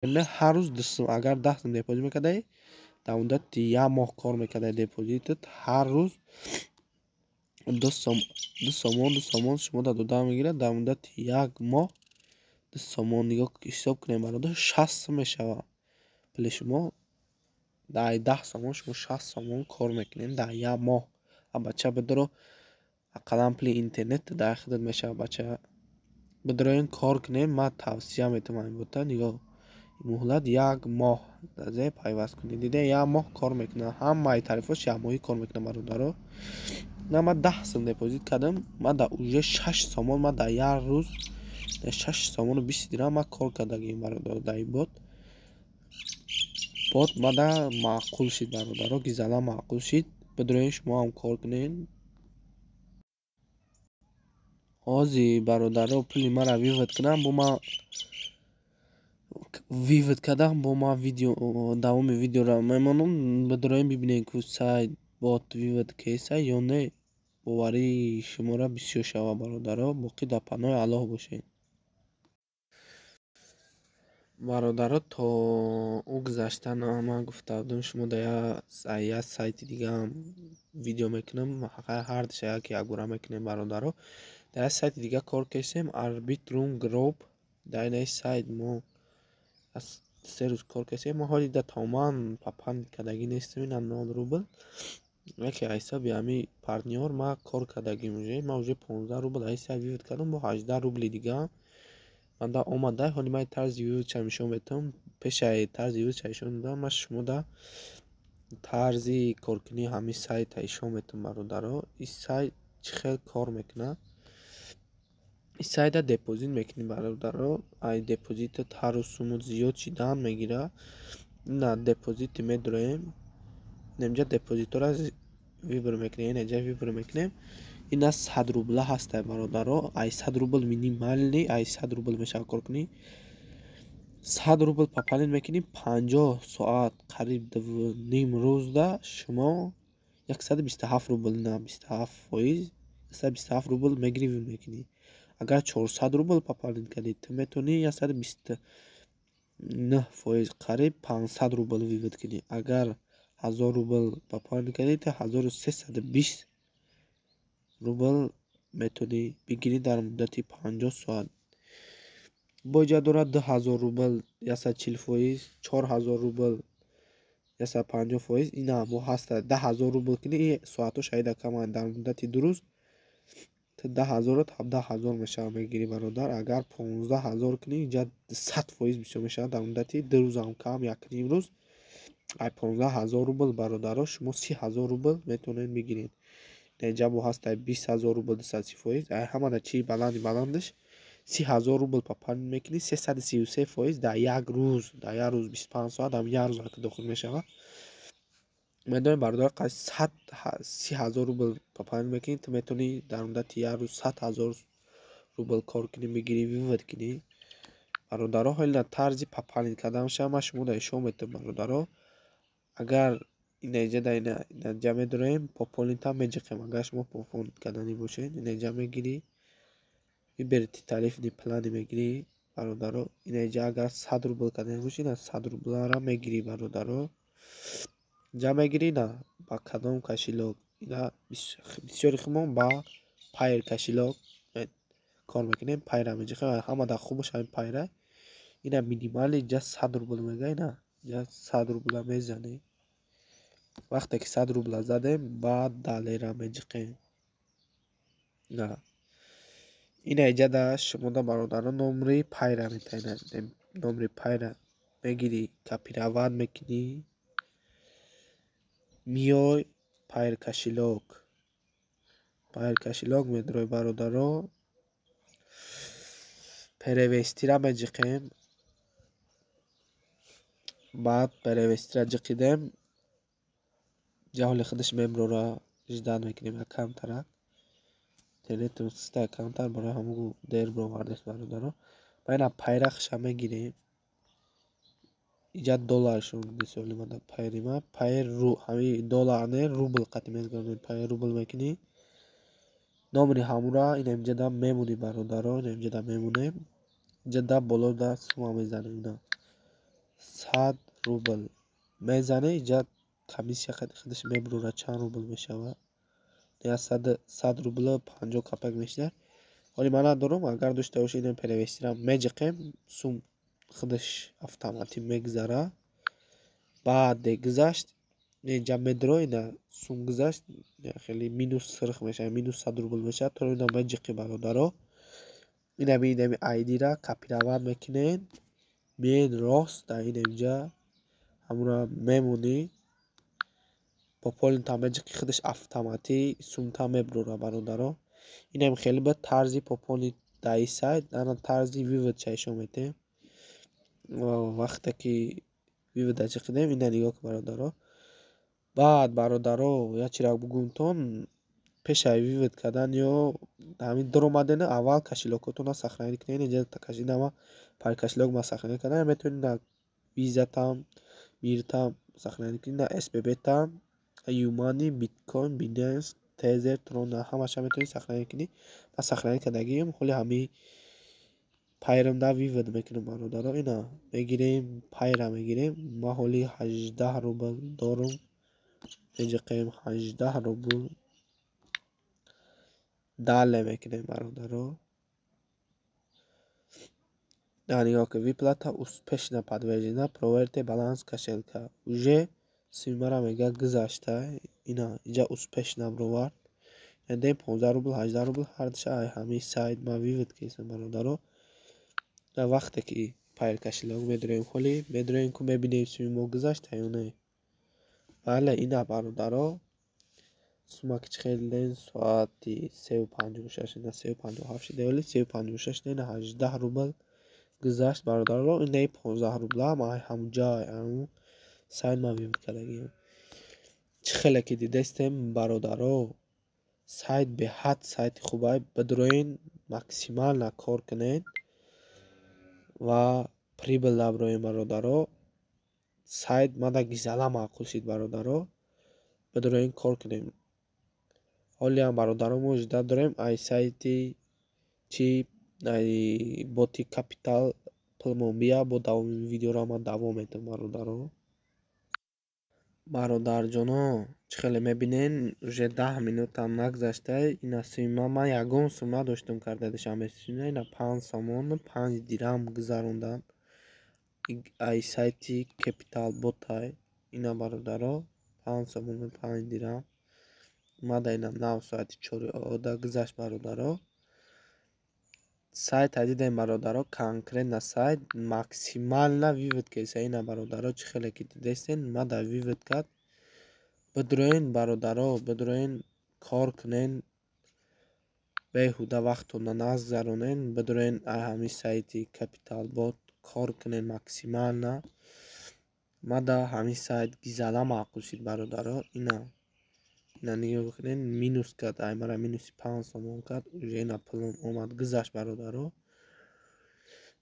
Ҳар рӯз 2 сум. Агар 10 сум депозит мекардаӣ, дар муддати як моҳ кор мекардаи, депозитат ҳар рӯз 2 сомон, 2 сомон шумо дода мегирад. Дар муддати як моҳ 2 сомон, нигоҳ, ҳисоб кунем, бародар, 60 сум мешавад пули шумо. Дар 10 сомон шумо 60 сомон кор мекунед дар як моҳ. Бача, бидиро, ақаллан пули интернет дар худат мешавад. Бача, бидироен, кор кунем. Ман тавсия метавонам ин бота. Нигоҳ, муҳлат як моҳ пайваст кунед. Дида, як моҳ кор мекунад, ҳамаи тарифош якмоҳӣ кор мекунад, бародаро. На, ман 10 сум депозит кардам, ман дар уже 6 сомон, ман дар як рӯз 6 сомону 20 дирам ман кор кардагим, бародаро, дар ин бот. Бот мада маъқул шид, бародаро, гизала маъқул шид. Бидироен, шумо ҳам кор кунед. Ҳозир, бародаро, пули маро вывод кунам, бо ман вывод кардам, бо ман видео, давоми видеоро мемонам. Бидироем, бибинем, ку сайт бот вывод кеса ё не. Боварии шуморо бисёр шавад, бародаро. Боқӣ дар паноҳи Аллоҳ бошед, бародаро. То ӯ гузаштан ман гуфта будам, шумо дар як сайти дигаам видео мекунам. Ҳардуша яке якбора мекунем, бародаро. Дар як сайти дига кор кесем, Арбитрум Group. Дар инаи сайт мо 3 рӯз кор кесем. Мо ҳоли да тамоман пополнить кардагӣ нестем, ина 0 рубл. Яке аз ҳисоби ҳами партнёр ман кор кардагим уже. Ман уже 15 рубл аз сайт вывод кардам, бо 18 рубли дигаам манда омада. Ҳоли ман тарзи выводша нишон метавам. Пешаи тарзи выводша нишон додам, ман шумода тарзи коркунии ҳамин сайта нишон метавам, бародаро. Ин сайт чӣ хел кор мекунад? Ин сайта депозит мекунӣ, бародаро. Ай депозитат ҳар рӯз сумут зиёд шидан мегирад. На, депозити медуроем, инҷа депозитора выбор мекунем, инҷа выбор мекунем. Ина 100 рубла ҳастай, бародаро. Ай 100 рубл минимальный, ай 100 рубл мешавад кор кунӣ. 100 рубл пополнить мекунӣ, 50 соат, қариб ним рӯзда шумо 127 рубл, на, 27%, 127 рубл мегирӣ, мекунӣ. Агар 400 рубл пополнить кардӣ, ту метавонӣ 129%, қариб 500 рубл вывод кунӣ. Агар 1000 рубл пополнить кардӣ, ту 1320 рубл метавонӣ бигирӣ дар муддати 50 соат. Бо иҷа дорад 2000 рубл 140%, 4000 рубл 150%. Ина мо ҳаста 10 000 рубл кунӣ, соатҳо шаида каманд. Дар муддати 2 рӯз ту 10 000-ат 17 000 мешавад, мегирӣ, бародар. Агар 15 000 кунӣ, инҷа 100% бисёр мешавад. Дар муддати 2 рӯзам кам, якним рӯз, ай 15 000 рубл, бародаро, шумо 30 000 рубл метавонед бигиред. Инҷа бо ҳастай 20 000 рубл 230%. Ай ҳамада чи баланди баландаш, 30 000 рубл пополнить мекунӣ, 333% дар як рӯз, дар як рӯз, 25 соат, ҳам як рӯз дохил мешавад. Медонем, бародар, сад 30 000 рубл пополнить мекунӣ, ту метавонӣ дар муддати як рӯз 100 000 рубл кор кунӣ, бигирӣ, вывод кунӣ, бародаро. Ҳолина тарзи пополнить карданашам ман шуморо нишон медиҳам, бародаро. Агар инаиҷа дар инаҷа медуроем, пополнитьам меҷиқем. Агар шумо пополнить карданӣ бошед, инаиҷа мегирӣ, выберите тарифный плани мегирӣ, бародаро. Инаиҷа агар 100 рубл карданӣ бошӣ, ина 100 рублара мегирӣ, бародаро. Инҷа мегирӣ, на ба кадом кошелёк. Ина бисёри худмон ба Пайр кошелёк кор мекунем, Пайра меҷиқем. Ҳамада хубаш ҳамин Пайра. Ина минимальный инҷа 100 рубл мега, ина инҷа 100 рубла мезанем. Вақте ки 100 рубла задем, баъд далееро меҷиқем. На, ина иҷа шумода, бародаро, номри Пайра метаинем. Номри Пайра мегирӣ, копировать мекунӣ, миёй Пайр кошелёк, Пайр кошелёк медурой, бародаро. Перевестира меҷиқем. Баъд перевестира ҷиқидем, ҷаҳоли худаш мемрора, ждать мекунем якамтарак. Интернетум систа камтар, барои ҳамун дер бировардест, бародаро. Ба ина Пайра хиша мегирем. Иҷа долларшон мисоли мада Пайрима Пайр ҳами доллар не, рубл қати мезгардонем, Пайр рубл мекунӣ. Номери ҳамура ина инҷа мемонӣ, бародаро, ина инҷа мемонем. Инҷа да боло да сума мезанем, ина 100 рубл мезане, инҷа комиссия худаш мебурора, чанд рубл мешавад. 100 рубл 50 копеек мешавад. Ҳоли ман надорам, агар дошта бошед, инам перевести ра меҷиқем, сум худаш автоматӣ мегузара. Баъде гузашт, инҷа медро, ина сум гузашт, хеле минус сирх мешавад, минус 100 рубл мешавад. То ина меҷиқи, бародаро, инами айдира копировать мекунед, меед рост дар ин инҷа ҳамура мемонӣ, пополнить та меҷиқи, худаш автоматӣ сумта мебурора, бародаро. Инам хеле ба тарзи пополнить дар ин сайт. Ана тарзи вывод ча метем. Вақте ки вывод а ҷиқидем, ина нигоҳ кун, бародаро. Баъд, бародаро, як чиро бугумтон: пешаи вывод кардан ё ҳамин дуромадена, аввал кошелёк отонро сохранить кунед. Инҷа инама Payeer кошелёк ма сохранить кардам. Метавонед на Визатам, Миртам сохранить кунед, на СББтам, Юмани, Биткоин, Бинанс, Тезер, Трон, ҳамаша метавонед сохранить кунӣ. Ман сохранить кардагиам. Ҳоли ҳамин Payeer ам да вывод мекунам, бародаро. Ина мегирем, Payeer а мегирем. Ман ҳоли 18 рубл дорум, меҷиқем 18 рубл, далее мекунем, бародаро. Нигоҳ кун: выплата успешно подтверждена, проверьте баланс кошелька. Уже суммара мега гузашта, ина инҷа успешно бировард. Дем 15 рубл, 18 рубл ҳардуша ҳамин сайт ман вывод кардам, бародаро. Вақте ки Payeer кошелёк медроем, ҳоли медроем ку, мебинем, сумми мо гузашта ё не. Бале, ина, бародаро, сумма ки чӣ хел дидем, соати 3:56, ина 3:57 шуда, вале 3:56, ина 18 рубл гузашт, бародаро. Инаи 15 рублам ҳамуҷа ҳамун сайт ман вывод кардагиам. Чӣ хеле ки дидестем, бародаро, сайт беҳад сайти хубай. Бидроен, максимально кор кунед ва прибыль наброен, бародаро. Сайт мада гизала маъқул шид, бародаро. Бидроен, кор кунем. Ҳолиам, бародаро, мо ждать дорем ай сайти чи, ай боти Капитал пулмон бия. Бо давоми видеоро ман давом медиҳам, бародаро. Бародарҷоно, чӣ хеле мебинен, уже 10 минутам нагузашта, ина сумма. Ман ягон сум надоштам карда Душанбе, ина 5 сомону 5 дирам гузарондам ай сайти Капитал ботай. Ина, бародаро, 5 сомону 5 дирам мада ина нав соати 4 ода гузашт, бародаро. Сайта дидем, бародаро, конкретно сайт максимально вывод кеса. Ина, бародаро, чӣ хеле ки дидестен, мада вывод кард. Бидроен, бародаро, бидроен, кор кунен, беҳуда вақтона нагзаронен. Бидроен, ай ҳамин сайти Капитал бот кор кунен максимально. Мада ҳамин сайт гизала маъқул шид, бародаро. Ина нигоҳ кунед, минус кард ай мара, минуси 5 сомон кард. Уже ина пулам омад, гузашт, бародаро.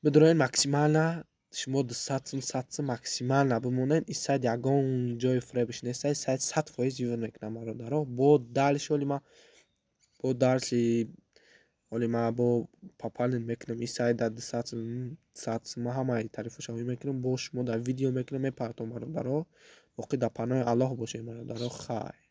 Бидроен максимально, шумо 200 сум, 100 сум максимально бимонед. Ин сайт ягон ҷои фиребиш нест, сайт 100% вывод мекунам, бародаро. Бо дальше ҳоли ман, бо дальше ҳоли ман бо пополнить мекунам ин сайт дар 200 сум, 100 сум, ҳамаи тарифашро мекунам, бо шумо дар видео мекунам, мепартом, бародаро. Боқӣ дар паноҳи Аллоҳ бошед, бародаро, хайр.